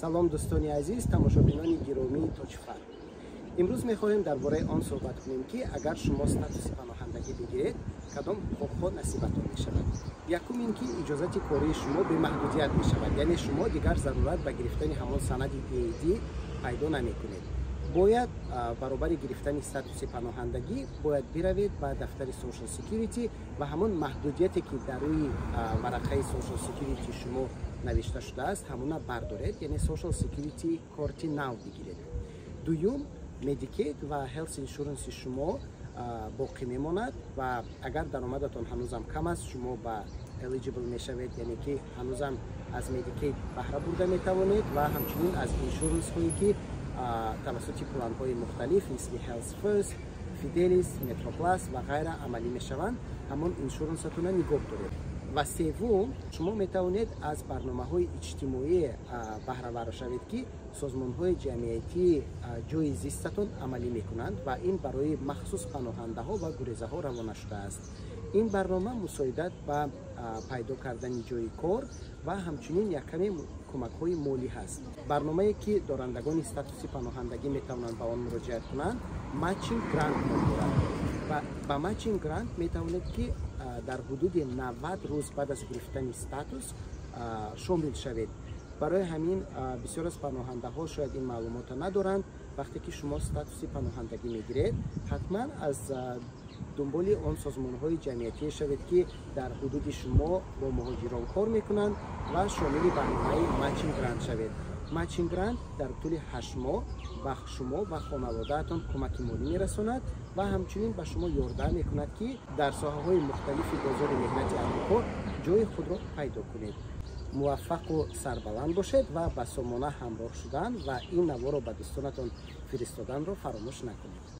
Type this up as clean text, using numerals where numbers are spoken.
Салом, дӯстони азиз, тамошобинони гиромии Тоҷфар. Имрӯз мехоҳем дар бораи он суҳбат кунем, ки агар шумо статуси паноҳандагӣ бигиред, кадом ҳуқуқҳо насибатон мешавад. Якум ин ки иҷозати кории шумо бемаҳдудият мешавад, яъне шумо дигар зарурат ба гирифтани ҳамон санади EAD пайдо намекунед. Бояд баробари гирифтани статуси паноҳандагӣ бояд биравед ба дафтари Social Security ва ҳамон маҳдудияте, ки дар рӯи варақаи Social Security шумо навишта шудааст, ҳамона бардоред, яъне Social Security корти нав бигиред. Дуюм, Medicaid ва Health Insurance шумо боқӣ мемонад ва агар даромадатон ҳанӯзам кам аст, шумо ба eligible мешавед, яъне ки ҳанӯзам аз Medicaid баҳра бурда метавонед ва ҳамчунин аз insurance ҳое, ки тавассути планҳои мухталиф, мисли Health First, Fidelis, MetroPlus ва ғайра амалӣ мешаванд, ҳамон insurance атонро нигоҳ доред. Ва севум, шумо метавонед аз барномаҳои иҷтимоӣ баҳравар шавед, ки созмонҳои ҷамъиятии ҷойи зистатон амалӣ мекунанд ва ин барои махсус паноҳандаҳо ва гурезаҳо равона шудааст. Ин барнома мусоидат ба пайдо кардани ҷойи кор ва ҳамчунин як каме кӯмакҳои молӣ ҳаст. Барномае, ки дорандагони статуси паноҳандагӣ метавонанд ба он муроҷиат кунанд, Matching Grant ном дорад ва ба Matching Grant метавонед, ки дар ҳудуди 90 рӯз баъд аз гирифтани статус шомил шавед. Барои ҳамин бисёр аз паноҳандаҳо шояд ин маълумотро надоранд. Вақте ки шумо статуси паноҳандагӣ мегиред, ҳатман аз дунболи он созмонҳои ҷамъиятие шавед, ки дар ҳудуди шумо бо муҳоҷирон кор мекунанд, ва шомили барномаи Matching Grant шавед. Matching Grant дар тӯли 8 моҳ ба шумо ва хонаводаатон кӯмаки молӣ мерасонад ва ҳамчунин ба шумо ёрдам мекунад, ки дар соҳаҳои мухталифи бозори меҳнати Амрико ҷои худро пайдо кунед. Муваффақу сарбаланд бошед ва ба сомона ҳамроҳ шудан ва ин наворо ба дӯстонатон фиристоданро фаромӯш накунед.